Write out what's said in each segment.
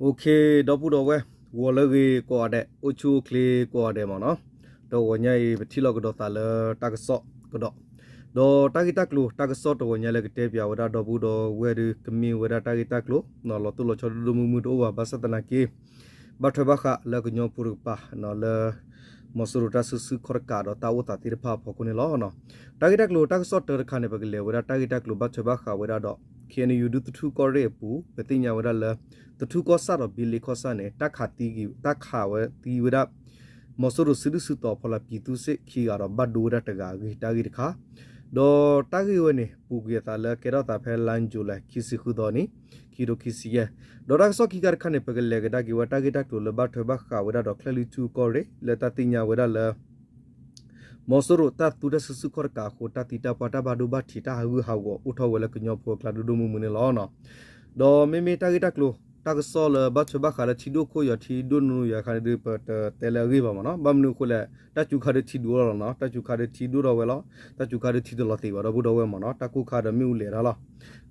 ဒီပုၢ်ဒီဝဲၢ် ဂီၤလၢအဂ့ၤကိးဂၤဒဲး, အိၣ်ဆူၣ်အိၣ်ချ့ကိးဂၤဒဲးမ့ၢ်နီၤ. တဂီၤညါအံၤ ပထံၣ်လိာ်ကဒီးသးလၢတၢ်ကစီၣ်ကဒီး, ဒီးတၢ်ဂ့ၢ်တၢ်ကျိၤတၢ်ကစီၣ်တဂီၤညါလၢကတဲပၠးဝဲဒၣ်ဒီပုၢ်ဒီဝဲၢ်ဒီး ကမ့ၢ်ဝဲဒၣ်တၢ်ဂ့ၢ်တၢ်ကျိၤ လီၤတိၢ်လီၤဆီဒိၣ်ဒိၣ်မုၢ်မုၢ်တအိၣ်ဘၣ် ဘၣ်ဆၣ်သနာ်က့ ဘၣ်ထွဲဘၣ်ဃးလၢကညီဖိတကပၤ လၢ မီၤစိရိၤတၢ်စုဆူၣ်ခီၣ်တကးဒီးတၢ်အိၣ်သးသ့ၣ်တဖၣ်အဖီခိၣ်န့ၣ်လီၤ. တၢ်ဂ့ၢ်တၢ်ကျိၤတၢ်ကစီၣ်တၢတခါန့ၣ် ပကလဲၤဝဲဒၣ်တၢ်ဂ့ၢ်တၢ်ကျိၤဘၣ်ထွဲဘၣ်ဃးဝဲဒၣ်ဒီး ခ့ၣ်အဲၣ်ယူၣ် ဒူသထူၣ်ကီၢ်ရ့ၣ်အပူၤ ပသ့ၣ်ညါဝဲဒၣ်လၢ သထူၣ်ကီၢ်ဆၣ်ဒီးဘံလ့ကီၢ်ဆၣ်န့ၣ် တၢ်ခးသံက့ၤ တၢ်ခးဝဲသံဝဲဒၣ် မီၤစိရိၤစုဒုၣ်စုတီၤအဖီလာ် ပြည်သူ့စစ်ခံဂၤဒီးဘၣ်ဒိဝဲဒၣ်တဂၤအဂ့ၢ် တၢ်ဂ့ၢ်တခါ, ဒီးတၢ်ဂ့ၢ်ဝဲန့ၣ် ပူၤကွံာ်အသးလၢကဲထီၣ်သးဖဲလါယူၤလံ ခံဆံဃုသီနံၤ ခံကထိခံဆံယဲၢ်, ဒီးတၢ်ကစီၣ်ခံခါတခါန့ၣ် ပကလဲၤကဒါက့ၤဝဲတၢ်ဂ့ၢ်တၢ်ကျိၤလၢဘၣ်ထွဲဘၣ်ဃးဝဲဒၣ်ဒီး ကၠဲၣ်လွံၢ်ထူၣ်ကီၢ်ရ့ၣ် လၢတၢ်သ့ၣ်ညါဝဲဒၣ်လၢ မီၤစိရိၤတၢ်သူတၢ်စုဆူၣ်ခီၣ်တကးအဃိ တၢ်သံတၢ်ပှၢ်တၢ်ဘၣ်ဒိဘၣ်ထံးတၢ်ဟးဂူာ်ဟးဂီၤအိၣ်ထီၣ်ဝဲလၢကညီဖိအကျါဒိၣ်ဒိၣ်မုၢ်မုၢ်န့ၣ်လီၤ. ဒီးမ့မ့ၢ်တၢ်ဂ့ၢ်တၢ်ကျိၤ တၢ်ကစီၣ်လၢဘၣ်ထွဲဘၣ်ဃးလၢထံဒိၣ်ခိၣ်ယီၤထံဒိၣ်နူယၤခါန့ၣ်ဒီး ပတတဲလၢအဂ့ၢ်ဘၣ်မ့ၢ်နီၤ. ဘၣ်မနုၤအဃိလဲၣ် တၢ်စူၤခါဒီးထံဒိၣ်လီၤလီၤနီၤ, တၢ်စူၤခါဒီးထံဒိၣ်ထီၣ်ဝဲလီၤ, တၢ်စူၤခါဒီးထံတလီၤသ့ၣ်ဘၣ်ဒီပုၢ်ဒီဝဲၢ်မ့ၢ်နီၤ, တၢ်ကိၢ်ခါဒီးမ့ၣ်အူလဲၤတၢ်လီၤ.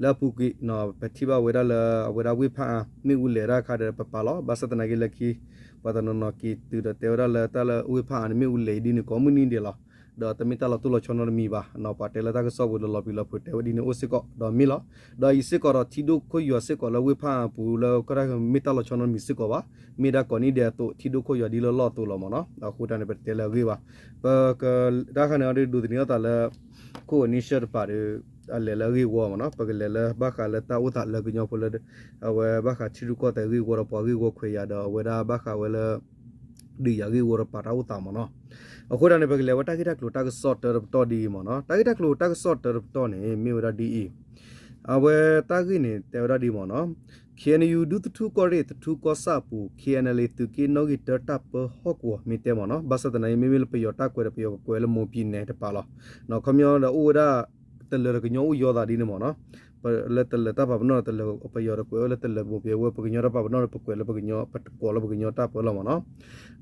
လၢအပူၤကွံာ် ပထံၣ်ဘၣ်ဝဲဒၣ်လၢအဝဲဒၣ်ဝ့ၢ်ဖၣ်အါ မ့ၣ်အူလဲၤတၢ်ခါဒီးပပာ်လီၤ, ဘၣ်ဆၣ်သနာ်က့လၢခံ ပှၤတနီၤနီၤက့ၤတုၤဒီးတဲဝဲဒၣ်လၢတၢ်လၢဝ့ၢ်ဖၣ်အါန့ၣ် မ့ၣ်အူလဲၤဒ်န့ၣ်ကိးမုၢ်နံၤဒဲးလီၤ. ဒီးတမ့ၢ်တၢ်လီၤတိၢ်လီၤဆီနီတမံၤဘၣ်, ပှၤတဲလၢတၢ်ကစီၣ်ပူၤလၢလီၤပျံၤလီၤဖုးတဲဝဲဒ်န့ၣ်အိၣ်စ့ၢ်ကီးဒီးမ့ၢ်လီၤ. ဒီးအံၤစ့ၢ်ကီးဒီးထံဒိၣ်ခိၣ်ယီၤစ့ၢ်ကီးလၢဝ့ၢ်ဖၣ်အါအပူၤလၢကထံၣ်မ့ၢ်တၢ်လီၤဆီနီတမံၤစ့ၢ်ကီးဘၣ်, မ့ၢ်ဒၣ်ကိးနံၤဒဲးအသိး ထံဒိၣ်ခိၣ်ယီၤဒ်လၢလီၢ်အသိးလီၤမ့ၢ်နီၤ. အဃိတၢ်န့ၣ် ပတတဲလၢအဂ့ၢ်ဘၣ်. ပက တၢ်ခါန့ၣ်အီၤဒ်ဒိးသန့ၤအီၤသးလၢ ခိၣ်အနံၣ်ဆၢတပၤဒီး အလဲၤလၢအဂ့ၢ်ဝီမ့ၢ်နီၤ, ပကလဲၤလၢဘၣ်ဃးလၢတၢ်အိၣ်သးလၢကညီဖိလၢ အဝဲဘၣ်ဃးထံရူၢ်ကီၢ်သဲးဂ့ၢ်ဝီဒီးပှၤဂ့ၢ်ဝီခွဲးယာ်ဒီးအဝဲဒၣ်ဘၣ်ဃးဝဲလၢ ဒုးယၤဂ့ၢ်ဝီဒီးပာ်တၢ်အိၣ်သးမ့ၢ်နီၤ. အဃိတၢ်န့ၣ် ပကလဲၤဝဲတၢ်ဂ့ၢ်တၢ်ကျိၤတၢ်ကစီၣ်တၢတပတီၢ်ဒ်အံၤမ့ၢ်နီၤ. တၢ်ဂ့ၢ်တၢ်ကျိၤတၢ်ကစီၣ်တၢတပတီၢ်န့ၣ် မ့ၢ်ဝဲဒၣ်ဒ်အံၤ, အဝဲတၢ်ဂ့ၢ်န့ၣ် တဲဝဲဒၣ်ဒ်အံၤမ့ၢ်နီၤ. ခ့ၣ်အဲၣ်ယူၣ် ဒူသထူၣ်ကီၢ်ရ့ၣ် သထူၣ်ကီၢ်ဆၣ်အပူၤ ခ့ၣ်အဲၣ်ယူၣ် သုးက့နီၣ်ဂံၢ်တၢတၢ်ပၢဟီၣ်ကဝီၤမ့ၢ်တဲမ့ၢ်နီၤ. ဘၣ်ဆၣ်သနာ်က့ မ့မ့ၢ်လၢပယီၤတၢ်ကွဲးဒီးပယီၤကကွဲးလၢမိၢ်ပံၤနဲၣ်တပၤလီၤ. ခီပညီဒီးအိၣ်ဝဲဒၣ် တလၢာ်ဒီးကညီအိၣ်ယီၤသးဒ်န့ၣ်မ့ၢ်နီၤ. လၢတလၢာ်တၢ်ပာ်ပနီၣ်ဒီးတလၢာ် ပယီၤဒီးကွဲးဝဲလၢတလၢာ်မိၢ်ပံၤဝဲ ပကညီတၢ်ပာ်ပနီၣ်ဒီးပကွဲးလၢပကညီ ပတကွဲးလၢပကညီတၢ်ပၢလီၤမ့ၢ်နီၤ.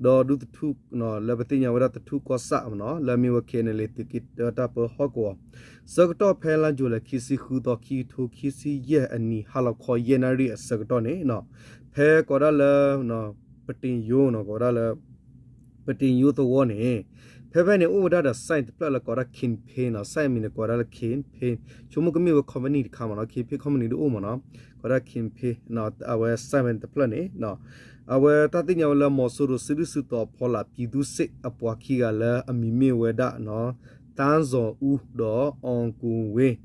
ဒီးဒူသထူၣ် လၢပသ့ၣ်ညါဝဲဒၣ်သထူၣ်ကီၢ်ဆၣ်မ့ၢ်နီၤ လၢအမ့ၢ်ဝဲ ခ့ၣ်အဲၣ်ယူၣ် သုးက့တၢတၢ်ပၢဟီၣ်ကဝီၤ ဆၢကတီၢ်ဖဲလါယူၤလံ ခံဆံဃုသီ ခံကထိခံဆံယဲၢ်အနံၤ ဟါလီၤခီယဲၢ်နၣ်ရံၣ်အဆၢကတီၢ်န့ၣ် ဖဲကိးဒၣ်လၢ ပတ့ၢ်ယိနီၤ ကိးဒၣ်လၢ ပတ့ၢ်ယိသဝီန့ၣ် ဖဲဖဲန့ၣ်အိၣ်ဝဲဒၣ်ဒီး site တဖျၢၣ်လၢကိးဒၣ် King Pin နီၤ site အမံၤန့ၣ်ကိးဝဲဒၣ်လၢ King Pin ဆိကမိၣ်ကမ့ၢ်ဝဲ company တခါမ့ၢ်နီၤ King Pin company ဒ်အိၣ်မ့ၢ်နီၤ ကိးဒၣ် King Pin အဝဲ site တဖျၢၣ်န့ၣ် အဝဲတၢ်သ့ၣ်ညါဝဲလၢမီၤစိရိၤစုဒုၣ်စုတီၤအဖီလာ် ပြည်သူ့စစ် အပှၤခံဂၤလၢအမံၤမ့ၢ်ဝဲဒၣ် သန်းဇော်ဦး ဒီး အောင်ကိုဝင်း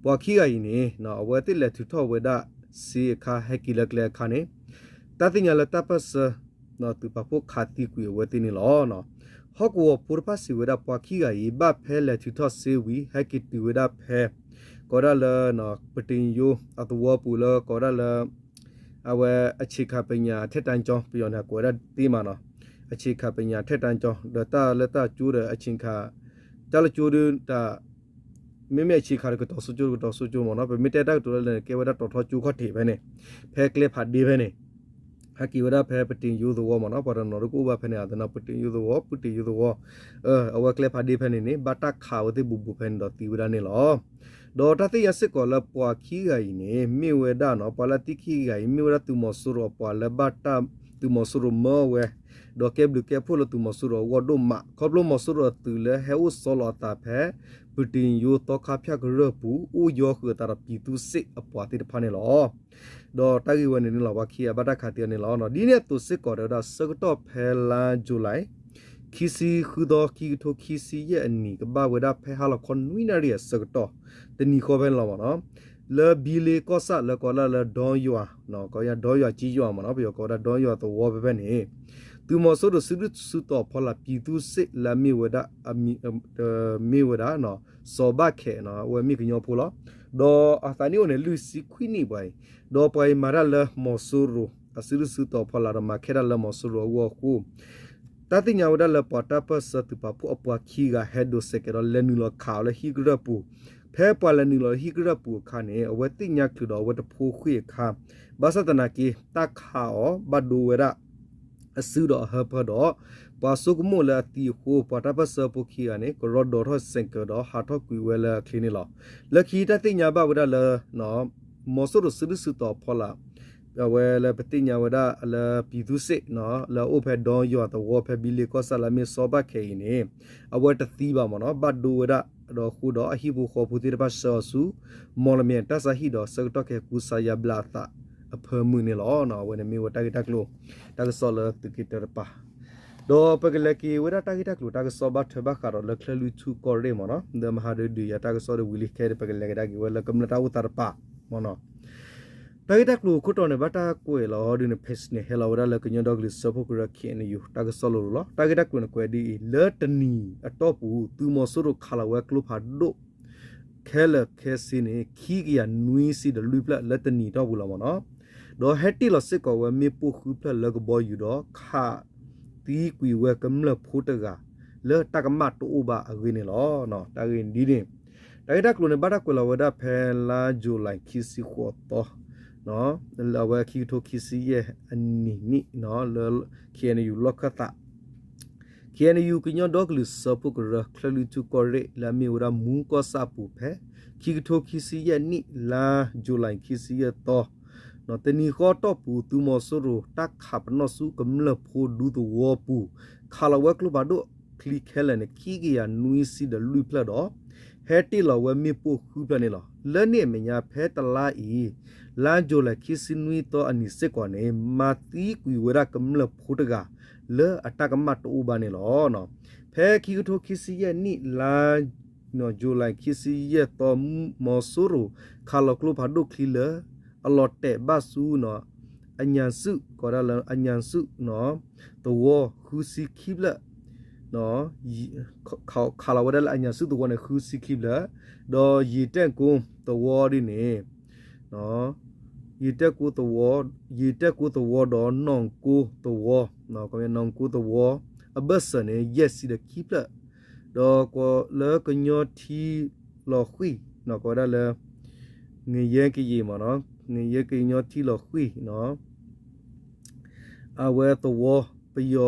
ပှၤခံဂၤအံၤန့ၣ် အဝဲသ့ၣ်လဲၤထုးထီၣ်ဝဲဒၣ်စ့အခါ ဟဲက့ၤလၢကျဲအခါန့ၣ် တၢ်သ့ၣ်ညါလၢတၢ်ပၢၢ်ဆၢ သုးပာ်ဖှိၣ်ခးသံကွံာ်အဝဲသ့ၣ်န့ၣ်လီၤ. ဟီၣ်ကဝီၤဖိတဖၣ်စံးဝဲဒၣ် ပှၤခံဂၤအံၤ ဘၣ်ဖဲလဲၤထုးထီၣ်စ့ဝံၤ ဟဲက့ၤတုၤဝဲဒၣ်ဖဲ ကိးဒၣ်လၢ ပတ့ၢ်ယိအသဝီပူၤလၢကိးဒၣ်လၢ အဝဲ အခြေခံပညာအထက်တန်းကျောင်း ပယီၤန့ၣ် ကိးဝဲဒၣ်သ့မးနီၤ အခြေခံပညာအထက်တန်းကျောင်း ဒီးတၢ်လၢတၢ်ကၠိဒီး အဆ့ၣ်ခါ တၢ်လၢကၠိဒီး မ့မ့ၢ်အဆ့ၣ်ခါဒီး ကတီၤစိကၠိ ကတီၤစိကၠိမ့ၢ်နီၤ ပမ့ၢ်တဲတၢ်ကတိၤလၢလဲၣ်န့ၣ် ကဲဝဲဒၣ်တီၤထီကၠိခီၣ်ထံးဖဲန့ၣ် ဖဲကျဲဖးဒ့ဖဲန့ၣ် ဟဲက့ၤဝဲဒၣ်ဖဲပတ့ၢ်ယိသဝီမ့ၢ်နီၤ ပှၤတနီၤဒိကအိၣ်ဘၣ်ဖဲန့ၣ် အသးနီၤ ပတ့ၢ်ယိသဝီ ပတ့ၢ်ယိသဝီ အဝဲကျဲဖးဒ့ဖဲန့ၣ်န့ၣ် ဘၣ်တၢ်ခးဝဲသ့ၣ်ဘူးဘူးဖဲန့ၣ်ဒီးသံဝဲဒၣ်န့ၣ်လီၤ. ဒီးတၢ်သ့ၣ်ညါစ့ၢ်ကီးလၢပှၤခံဂၤအံၤန့ၣ် မ့ၢ်ဝဲဒၣ်နီၤ ပှၤလၢအသံခံဂၤအံၤ မ့ၢ်ဝဲဒၣ်သုးမီၤစိရိၤအပှၤလၢဘၣ်တၢ်သုးမီၤစိရိၤမၢအဝဲ ဒီးကဲဘျုးကဲဖှိၣ်လၢသုးမီၤစိရိၤအဂီၢ်ဒိၣ်မး ခီဖျိမီၤစိရိၤအသုးလၢဟဲအိၣ်ဆီလီၤအသးဖဲ ပတ့ၢ်ယိသီခါဖၠၣ်ကရၢၢ်ပူၤ အိၣ်ယီဃုာ်အသးဒီး ပြည်သူ့စစ် အပှၤသ့ၣ်တဖၣ်န့ၣ်လီၤ. ဒီးတၢ်ဂ့ၢ်ဝဲန့ၣ်န့ၣ်လီၤ ပှၤခံဂၤဘၣ်တၢ်ခးသံအီၤန့ၣ်လီၤ. ဒ်န့ၣ်အသိးစ့ၢ်ကီးတဲဝဲဒၣ် ဆၢကတီၢ်ဖဲလါယူၤလံ ခံဆံဃုသီ ခံကထိခံဆံယဲၢ်အနံၤ ကဘၣ်ဝဲဒၣ်ဖဲဟါလီၤခီနွံနၣ်ရံၣ်အဆၢကတီၢ် တနံၤဃီဖဲန့ၣ်လီၤမ့ၢ်နီၤ လၢဘံလ့ကီၢ်ဆၣ်လၢကိးဒၣ်လၢ ဒီယွၤ ဒီယွၤကံယွၤမ့ၢ်နီၤ ပယီၤကိးဝဲဒၣ်ဒီယွၤသဝီဖဲဖဲန့ၣ် သုးမီၤစိရိၤစုဒုၣ်စုတီၤအဖီလာ် ပြည်သူ့စစ် လၢအမ့ၢ်ဝဲဒၣ် မ့ၢ်ဝဲဒၣ် စီၤဘၣ်ခဲး အဝဲမ့ၢ်ကညီဖိလီၤ. ဒီးအသးနံၣ်အိၣ်န့ၣ် လွံၢ်ဆံခွံနံၣ်ပှၤအံၤ ဒီးပှၤအံၤမၤတၢ်လၢမီၤစိရိၤ အစုဒုၣ်စုတီၤအဖီလာ်ဒီးမၤခဲဒၣ်လၢမီၤစိရိၤအဂီၢ်အဃိ တၢ်သ့ၣ်ညါဝဲဒၣ်လၢပှၤတၢ်ပၢၢ်ဆၢသုးပာ်ဖှိၣ်အပှၤခံဂၤဟဲဒိးစဲးကဲးဒီးလဲၤနုာ်လီၤခးအီၤလၢဟံၣ်ကရၢၢ်ပူၤ ဖဲပှၤလဲၤနုာ်လီၤလၢဟံၣ်ကရၢၢ်ပူၤအခါန့ၣ် အဝဲသ့ၣ်ညါချုးဒီးအဝဲတဖိဃ့ၢ်အခါ ဘၣ်ဆၣ်သနာ်က့ တၢ်ခးအီၤဘၣ်ဒိဝဲဒၣ် အစုဒီးအဟၢဖၢဒီး ပှၤဆိကမိၣ်လၢအသံအဃိ ပှၤတၢ်ပၢၢ်ဆၢဖိခံဂၤန့ၣ် ကရီဒိးထီၣ်စဲးကဲးဒီးဟးထီၣ်ကွံာ်ဝဲလၢအချ့န့ၣ်လီၤ. လၢခံတၢ်သ့ၣ်ညါဘၣ်ဝဲဒၣ်လၢ မီၤစိရိၤစုဒုၣ်စုတီၤအဖီလာ် အဝဲလၢပသ့ၣ်ညါဝဲဒၣ်လၢ ပြည်သူ့စစ် လၢအအိၣ်ဖဲဒီယွၤသဝီဖဲဘံလ့ကီၢ်ဆၣ်လၢအမ့ၢ်စီၤဘၣ်ခဲအံၤန့ၣ် အဝဲတသံဘၣ်မ့ၢ်နီၤ ဘၣ်ဒိဝဲဒၣ် ဒီးဃိဒီးအဟံၣ်ဖိဃီဖိသ့ၣ်တဖၣ်ဆှၢအီၤဆူ မီၣ်လမၠဲၣ်တၢ်ဆါဟံၣ်ဒီးဆၢကတီၢ်ခဲအံၤကူစါယါဘျါအသးအဖၢမုၢ်န့ၣ်လီၤ. အဝဲန့ၣ်မ့ၢ်ဝဲတၢ်ဂ့ၢ်တၢ်ကျိၤ တၢ်ကစီၣ်လၢသုးက့တၢတပၤ ဒီးပကလဲၤက့ၤဝဲဒၣ်တၢ်ဂ့ၢ်တၢ်ကျိၤတၢ်ကစီၣ်ဘၣ်ထွဲဘၣ်ဃးဒီးလၢချၢၣ်လွံၢ်ထူၣ်ကီၢ်ရ့ၣ်မ့ၢ်နီၤ ဒီးမဟါဒုးဒုးယၤတၢ်ကစီၣ်ဒီးဝံၤလံခဲဒီး ပကလဲၤကဒါက့ၤဝဲလၢကမျၢၢ်တၢ်အိၣ်သးတပၤမ့ၢ်နီၤ တၢ်ဂ့ၢ်တၢ်ကျိၤခိၣ်တီန့ၣ် ဘၣ်တၢ်ကွဲးလီၤဒုးန့ၣ် ဖဲစန့ၣ် ဟဲလီၤဝဲဒၣ်လၢကညီဒီကလုာ်စၢဖှိၣ်ကရၢ ခ့ၣ်အဲၣ်ယူၣ် တၢ်ကစီၣ်လိၤလိၤလီၤ. တၢ်ဂ့ၢ်တၢ်ကျိၤန့ၣ်ကွဲးဒ်အံၤ လၢတနံၤအတီၢ်ပူၤ သုးမီၤစိရိၤခးလီၤဝဲကျိဖးဒိၣ် ခဲလၢာ်ခဲဆ့န့ၣ် ခံကယၤနွံဆံဒီးလွံၢ်ဖျၢၣ်လၢတနံၤအတီၢ်ပူၤလီၤမ့ၢ်နီၤ ဒီးဟဲတ့ၢ်လီၤစ့ၢ်ကီးဝဲမ့ၣ်ပိၢ်ဃုဖျၢၣ်လၢကဘီယူၤဒီး ခးသံကွံာ်ဝဲကမျၢၢ်ဖိတဂၤ လၢတၢ်ကမၣ်တအိၣ်ဘၣ်အဂ့ၢ်န့ၣ်လီၤ. တၢ်ဂ့ၢ်ဒ်န့ၣ် တၢ်ဂ့ၢ်တၢ်ကျိၤန့ၣ် ဘၣ်တၢ်ကွဲးလီၤဝဲဒၣ်ဖဲလါယူၤလံခံဆံဃိးသီ အဝဲခံကထိခံဆံယဲၢ်အနံၤန့ၣ် လၢ ခ့ၣ်အဲၣ်ယူၣ် လီၢ်ခၢၣ်သး ခ့ၣ်အဲၣ်ယူၣ် ကညီဒီကလုာ်စၢဖှိၣ်ကရၢ ချၢၣ်လွံၢ်ထူၣ်ကီၢ်ရ့ၣ် လၢအမ့ၢ်ဝဲဒၣ်မူကီၢ်ဆၣ်အပူၤဖဲ ခံကထိခံဆံယဲၢ်နံၣ် လါယူၤလံခံဆံယဲၢ်သီ တနံၤဃီတီၢ်ပူၤ သုးမီၤစိရိၤတၢ်ခးပနီၣ်ဆူကမျၢၢ်ဖိဒူသဝီပူၤ ခးလီၤဝဲကျိဖးဒိၣ်ချံခဲလၢာ်န့ၣ် ခံကယၤနွံဆံဒီးလွံၢ်ဖျၢၣ်ဒီး ဟဲတ့ၢ်လီၤဝဲမ့ၣ်ပိၢ်ဃုဖျၢၣ်န့ၣ်လီၤ. လၢန့ၣ်အမဲာ်ညါဖဲတလါအံၤ လါယူၤလံခံဆံနွံသီအနံၤစ့ၢ်ကီးန့ၣ် မၤသံကွံာ်ဝဲဒၣ်ကမျၢၢ်ဖိတဂၤ လၢအတၢ်ကမၣ်တအိၣ်ဘၣ်န့ၣ်လီၤ. ဖဲခံကထိခံဆံယဲၢ်နံၣ် လါ ယူၤလံခံဆံယဲၢ်သီ မီၤစိရိၤ ခးလီၤကျိဖးဒိၣ်ချံလၢ အလီၤတဲာ်ဘၣ်ဆူ အညၣ်စုၣ် ကိးဒၣ်လၢအညၣ်စုၣ် သဝီဃုဆံခံဖျၢၣ် ခးလီၤဝဲဒၣ်လၢအညၣ်စုၣ်သဝီန့ၣ် ဃုဆံခံဖျၢၣ် ဒီးယံာ်တဲၣ်ကိသဝီဒ်န့ၣ် ယံာ်တဲၣ်ကိသဝီ ယံာ်တဲၣ်ကိသဝီဒီးနီၢ်ကိသဝီ နီၢ်ကိသဝီ အဘၢၣ်စၢၤန့ၣ် ယဲၢ်ဆံဒီးခံဖျၢၣ် ဒီးလၢကညီထံလီၤဃံၢ် ကိးဝဲဒၣ်လၢ ငရဲကရင်မ့ၢ်နီၤ ငရဲကရင်ကညီထံလီၤဃံၢ် အဝဲသဝီ ပယီၤ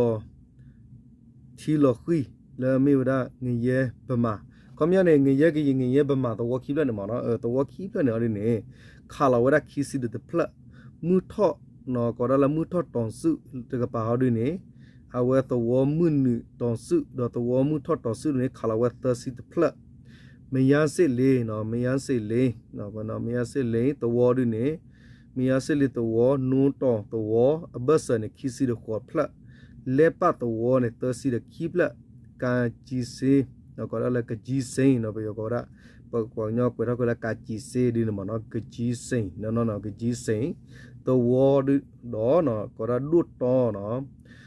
ထံလီၤဃံၢ် လၢအမ့ၢ်ဝဲဒၣ် ငရဲဗမာ ခီပညီန့ၣ် ငရဲကရင် ငရဲဗမာ သဝီခံဖျၢၣ်န့ၣ်မ့ၢ်နီၤ သဝီခံဖျၢၣ်န့ၣ်အီၤဒ်န့ၣ် ခးလီၤဝဲဒၣ်ခံဆံဒီးတဖျၢၣ် မုၢ်ထီၣ် ကိးဒၣ်လၢမုၢ်ထီၣ်တီၤစုၣ်တကပၤအီၤဒ်န့ၣ် အဝဲသဝီမုၢ်နုာ်တီၤစုၣ် ဒီးသဝီမုၢ်ထီၣ်တီၤစုၣ်န့ၣ် ခးလီၤဝဲသၢဆံတဖျၢၣ် မယါစ့ၣ်လ့ မယါစ့ၣ်လ့ မယါစ့ၣ်လ့ သဝီဒ်န့ၣ် မယါစ့ၣ်လ့သဝီ နိတီၤသဝီ အဘၢၣ်စၢၤန့ၣ် ခံဆံဒီးဃိးဖျၢၣ် လဲပၣ်သဝီန့ၣ် သၢဆံဒီးခံဖျၢၣ် ကကံစ့ ကိးဒၣ်လၢကကံစ့ ပယီၤကိးဝဲဒၣ် ပပှၤကညီကွဲးထီၣ်ကွဲးလၢကကံစ့ဒ်န့ၣ်မ့ၢ်နီၤ ကကံစ့ ကကံစ့ သဝီဒီး ကိးဒၣ်ဒိၣ်တီနီၤ သ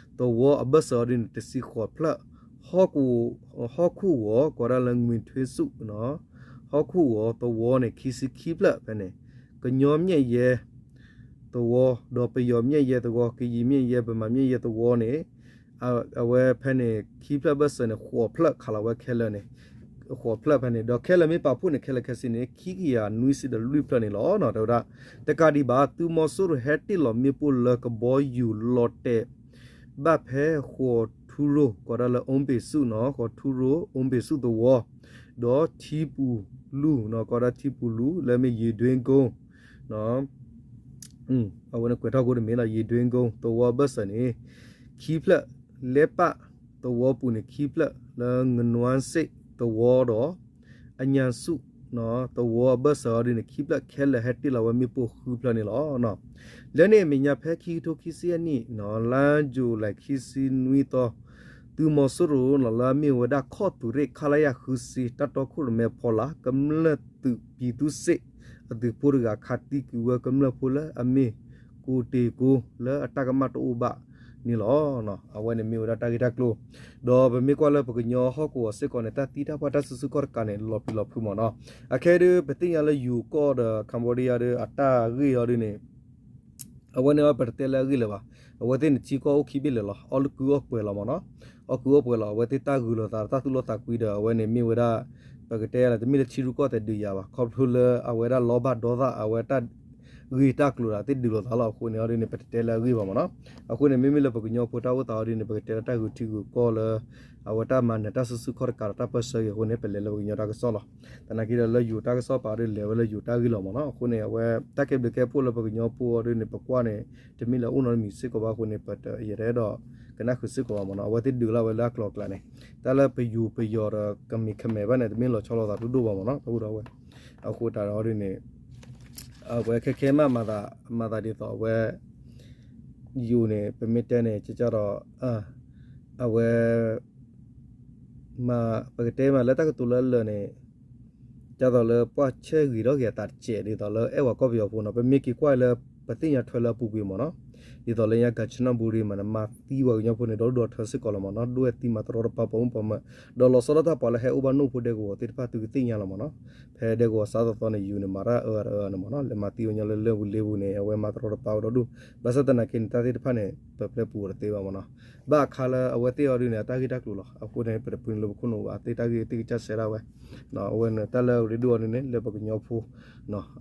ဝီအဘၢၣ်စၢၤအီၤဒ်န့ၣ် တဆံဃိးဖျၢၣ် ဟီၣ်ခိၣ်ဂီၤ ကိးဒၣ်လၢ ငွေထွေးစု ဟီၣ်ခိၣ်ဂီၤသဝီန့ၣ် ခံဆံခံဖျၢၣ်ဖဲန့ၣ် ကညီမျဲၢ်ယဲသဝီ ဒီးပယီၤမျဲၢ်ယဲသဝီ ကရင်မျဲၢ်ယဲ ဗမာမျဲၢ်ယဲသဝီန့ၣ် အဝဲဖဲန့ၣ် ခံဖျၢၣ်ဘၢၣ်စၢၤန့ၣ် ဃိးဖျၢၣ်ခးလီၤဝဲခဲလၢာ်န့ၣ် ဃိးဖျၢၣ်ဖဲန့ၣ် ဒီးခဲလၢာ်မ့ၢ်ပာ်ဖှိၣ်န့ၣ် ခဲလၢာ်ခဲဆ့န့ၣ် ခံကယၤနွံဆံဒီးလွံၢ်ဖျၢၣ်န့ၣ်လီၤ. တဲဝဲဒၣ် တကးဒံးဘၣ် သုးမီၤစိရိၤဟဲတ့ၢ်လီၤမ့ၣ်ပိၢ်လၢကဘီယူၤလီၤတဲာ် ဘၣ်ဖဲဃိးထူရိၤ ကိးဒၣ်လၢ အိၣ်ဘ့ၣ်စုၣ်နီၤ ဃိးထူရိၤ အိၣ်ဘ့ၣ်စုၣ်သဝီ ဒီးထံပူၤလူၤနီၤ ကိးဒၣ်ထံပူၤလူၤ လၢမ့ၢ်ယ့ၣ်ဒွ့ကိ အဝဲန့ၣ်ကွဲးထီၣ်ကိတမ့ၢ်လီၤ ယ့ၣ်ဒွ့ကိ သဝီအဘၢၣ်စၢၤန့ၣ် ခံဖျၢၣ် လဲပၣ်သဝီပူၤန့ၣ် ခံဖျၢၣ် လၢငနွါစ့ၣ်သဝီဒီး အညၣ်ဆူၣ် သဝီအဘၢၣ်စၢၤအီၤဒ်န့ၣ် ခံဖျၢၣ်ခဲလၢာ်ဟဲတ့ၢ်လီၤဝဲမ့ၣ်ပိၢ်ဃုဖျၢၣ်န့ၣ်လီၤ. လၢန့ၣ်အမဲာ်ညါဖဲခံကထိခံဆံယဲၢ်နံၣ် လါယူၤလံခံဆံနွံသီ သုးမီၤစိရိၤနီၤ လၢအမ့ၢ်ဝဲဒၣ်ခီၣ်သုးရ့ၣ် ခလရ ဃုဆံ တၢ်တီခိၣ်ရိၣ်မဲဖီလာ် ကမျၢၢ်သုး ပြည်သူ့စစ် အသုးဖိတဂၤ ခးသံကွံာ်ဝဲကမျၢၢ်ဖိလၢအမ့ၢ် ကိးတ့ၢ်ကိ လၢအတၢ်ကမၣ်တအိၣ်ဘၣ်န့ၣ်လီၤ. အဝဲန့ၣ်မ့ၢ်ဝဲဒၣ်တၢ်ဂ့ၢ်တၢ်ကျိၤ ဒီးပမ့ၢ်ကွၢ်လၢပကညီဟီၣ်ကဝီၤစ့ၢ်ကီးန့ၣ် တၢ်သံတၢ်ပှၢ်တၢ်စုဆူၣ်ခီၣ်တကးန့ၣ် လီၤပျံၤလီၤဖုးမ့ၢ်နီၤ. အခဲဒုး ပသ့ၣ်ညါလၢယိၤကီၢ်ဒီး Cambodia ဒီးအတၢ်ဂ့ၢ်အီၤဒ်န့ၣ် အဝဲန့ၣ်ပတတဲလၢအဂ့ၢ်လၢၤဘၣ်. အဝဲသ့ၣ်န့ၣ်ထံကီၢ်အိၣ်ခံဘ့ၣ်လၢာ်လီၤ. အီၣ်ကုၢ်အီၣ်ပှဲၤလီၤမ့ၢ်နီၤ. အီၣ်ကုၢ်အီၣ်ပှဲၤလီၤ. အဝဲသ့ၣ်တၢ်ဂုာ်လိာ်သး တၢ်သူၣ်လီသးကွံဒီး အဝဲန့ၣ်မ့ၢ်ဝဲဒၣ် ပကတဲလၢ တမ့ၢ်လၢထံရူၢ်ကီၢ်သဲးဒုးယၤဘၣ်. ခီဖျိလၢအဝဲဒၣ်လီၤဘၣ်ဒီသၣ် အဝဲတၢ် ဂ့ၢ်တၢ်ကျိၤဒီးသ့ၣ်ဒုးလိာ်သးလီၤ. အဃိန့ၣ်အီၤဒ်န့ၣ် ပတတဲလၢအဂ့ၢ်ဘၣ်မ့ၢ်နီၤ. အဃိန့ၣ် မ့မ့ၢ်လၢပကညီဖိတၢ်အိၣ်သးအီၤဒ်န့ၣ် ပကတဲလၢတၢ်ဂုာ်ထံဂုာ်ကီၢ်လၢ အဝဲတၢ်မၤနၢၤတၢ်စုဆူၣ်ခီၣ်တကးဒီးတၢ်ပၢၢ်ဆၢဂ့ၤအဃိန့ၣ် ပလဲၤလၢပကညီတၢ်ကစီၣ်လီၤ. သနာ်က့ဒီးလၢယိၤတၢ်ကစီၣ်ပာ်အီၤဒ်လဲၤဝဲလၢယိၤတၢ်ဂ့ၢ်လီၤမ့ၢ်နီၤ. အဃိန့ၣ် အဝဲတၢ်ကဲဘျုးကဲဖှိၣ်လၢပကညီဖိအီၤဒ်န့ၣ် ပကွၢ်န့ၣ် တမ့ၢ်လၢအအိၣ်နီတမံၤစ့ၢ်ကီးဘၣ်အဃိန့ၣ် ပတယဲဒၣ်အဲၣ်ဒိးကနၣ်ဃုာ်စ့ၢ်ကီးဘၣ်မ့ၢ်နီၤ. အဝဲသ့ၣ်ဒုးလၢအဝဲလၢအကျိၤအကျဲန့ၣ် တၢ်လၢပယူၤပယီၤဒီးကမံၤကမဲာ်ဘၣ်န့ၣ် တမ့ၢ်လီၤဆီလိာ်သးဒိၣ်ဒိၣ်ဘၣ်မ့ၢ်နီၤ တၢ်အိၣ်ဒီးဝဲ. အဃိတၢ်ဒီးအီၤဒ်န့ၣ် အဝဲခဲခဲမးမၤသး မၤသးဒ်သိးအဝဲ ယူၤန့ၣ် ပမ့ၢ်တဲန့ၣ် ကကဒီး အဝဲ ပကတဲမးလၢတၢ်ကတိၤလၢအလၢာ်န့ၣ် ဒ်သိးလၢပှၤဆဲးဂ့ၤထီၣ်က့ၤအသးတစဲး ဒ်သိးလၢအဲၣ်ဝဲကီၢ်ပယီၤဖိနီၤ ပမ့ၢ်က့ၤကွၢ်လၢပသ့ၣ်ညါထွဲလၢအပူၤကွံာ်မ့ၢ်နီၤ ဒ်သိးလၢညါ ကၣ်ဆနၣ်ဘူရံ မးန့ၣ် မၤသံဝဲကညီဖိန့ၣ် ဒီဒူၣ်ဒီထၢစ့ၢ်ကီးလီၤမ့ၢ်နီၤ ဒွဲၣ်သံမၤတရီတပါပိာ်မုၣ်ပိာ်မၢၤ ဒီးလီၤဆီဒၣ်တၢ်ပှၤလၢဟဲအိၣ်ဘၣ်နိၣ်ဖိဒဲကဝီၤသ့ၣ်တဖၣ်သုကသ့ၣ်ညါလီၤမ့ၢ်နီၤ ဖဲဒဲကဝီၤစးသီသီန့ၣ် ယူၤန့ၣ် မၤတၢ်အၢအတအၢန့ၣ်မ့ၢ်နီၤ လဲၤမၤသံဝဲညီလၢလၢၢ်ပူၤလ့ပူၤန့ၣ် အဝဲမၤတရီတပါဝဲဒီဒူၣ် ဘၣ်ဆၣ်သနာ်က့န့ၣ် တၢ်သ့ၣ်တဖၣ်န့ၣ် ပပျဲပူၤအီၤတသ့ဘၣ်မ့ၢ်နီၤ ဘၣ်အခါလၢအဝဲသ့ၣ်အီၤဒ်န့ၣ် အတၢ်ဂ့ၢ်တၢ်ကျိၤလီၤ အဃိန့ၣ် ပတပှ့ၤန့ၢ်လၢပခိၣ်နူာ်ဘၣ် သ့ၣ်တၢ်ဂ့ၢ်သ့ၣ်ကစၢ်ဆဲးဒၣ်ဝဲ အဝဲန့ၣ် တၢ်လၢအရ့ဒိၣ်အီၤဒ်န့ၣ် လၢပကညီဖိ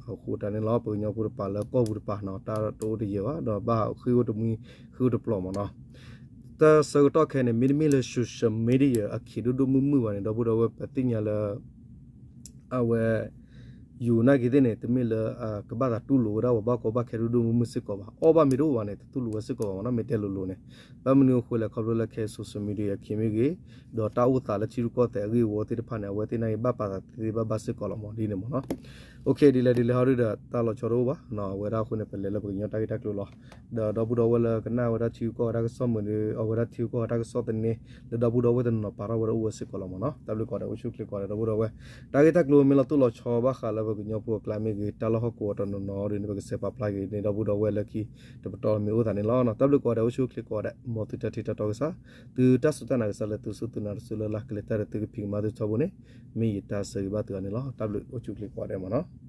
အဃိတၢ်န့ၣ်လီၤ ပကညီဖိတပၤလၢကီၢ်ပူၤတပၤနီၤ တၢ်တအိၣ်တယၢၤဘၣ် ဒီးဘၣ်ဃ့အိၣ်တမှံ ဃ့အိၣ်တပျီၤမ့ၢ်နီၤ တၢ်ဆၢကတီၢ်ခဲအံၤန့ၣ် မ့တမ့ၢ်လၢ social media အခ့ဒိၣ်ဒိၣ်မုၢ်မုၢ်ဘၣ်န့ၣ် ဒီပုၢ်ဒီဝဲၢ်ပသ့ၣ်ညါလၢ အဝဲ ယူၤနာ်က့ၤသ့ၣ်န့ၣ် တမ့ၢ်လၢကဘၣ်သးတူၢ်လိာ်ဝဲဒၣ်ပှၤဘၣ်ကီဘၣ်ခဲဒိၣ်ဒိၣ်မုၢ်မုၢ်စ့ၢ်ကီးဘၣ် အီၣ်ဘၣ်မ့ၢ်တအိၣ်ဘၣ်န့ၣ် တတူၢ်လိာ်ဝဲစ့ၢ်ကီးဘၣ်မ့ၢ်နီၤ မ့ၢ်တဲလိၤလိၤန့ၣ် ဘၣ်မနုၤအဃိလဲၣ် ခီဖျိလၢခဲအံၤ social media အခ့မ့ၢ်ဂ့ၤ ဒီးတၢ်အိၣ်သးလၢထံရူၢ်ကီၢ်သဲးအဂ့ၢ်အဝီသ့ၣ်တဖၣ်န့ၣ် အဝဲသ့ၣ်နာ်က့ၤဘၣ်ပာ်သးသ့သ့ဘၣ်ဘၣ်စ့ၢ်ကီးလီၤမ့ၢ်ဒ်န့ၣ်မ့ၢ်နီၤ ဒ်လဲၣ်ဒ်လဲၣ်ဟီဒ်ဒီး တၢ်လီၤဆီတအိၣ်ဘၣ် အဝဲဒၣ်အဃိန့ၣ် ပလဲၤလၢပကညီတၢ်ဂ့ၢ်တၢ်ကျိၤလီၤ ဒီးဒီပုၢ်ဒီဝဲၢ်လၢကနၣ်ဝဲဒၣ်ထံဂုၤကီၢ်ဂၤတၢ်ကစီၣ်မုၢ်ဒီး အဝဲဒၣ်ထံဂုၤကီၢ်ဂၤတၢ်ကစီၣ်သန့ လၢဒီပုၢ်ဒီဝဲၢ်တနီၤနီၤပာ်ထီၣ်ဝဲဒၣ်အိၣ်ဝဲစ့ၢ်ကီးလီၤမ့ၢ်နီၤ တၢ်ဘျုးကိးဂၤဒဲးအိၣ်ဆူၣ်အိၣ်ချ့ကိးဂၤဒဲး ဒီပုၢ်ဒီဝဲၢ် တၢ်ဂ့ၢ်တၢ်ကျိၤမ့ၢ်လီၤတိၢ်လီၤဆီဘၣ်ဃးလၢပကညီဖိအကျါမ့ၢ်ဂ့ၤ တၢ်လီၢ်ဟီၣ်ကဝီၤတနီၤနီၤဒ်န့ၣ် ပကစဲးပာ်ဖျါက့ၤန့ၣ် ဒီပုၢ်ဒီဝဲၢ်လၢခံ တပတီၢ်မ့ၢ်အိၣ်သးန့ၣ်လီၤ တၢ်ဘျုးကိးဂၤဒဲးအိၣ်ဆူၣ်အိၣ်ချ့ကိးဂၤဒဲး မ်သုတၢ်ထံၣ်တၢ်တီကစၢ် သုတၢ်စူၢ်တၢ်နာ်ကစၢ်လၢသုစူၢ်သုနာ်တစုလၢ်လၢ် ကလဲၤတၢ်ဒီးသုကဖံးကမၤသုထီဘိန့ၣ် မ့ၢ်ယတၢ်ဆၢဂ့ၤဘၣ်သုအီၤန့ၣ်လီၤ တၢ်ဘျုးအိၣ်ဆူၣ်အိၣ်ချ့ကိးဂၤဒဲးမ့ၢ်နီၤ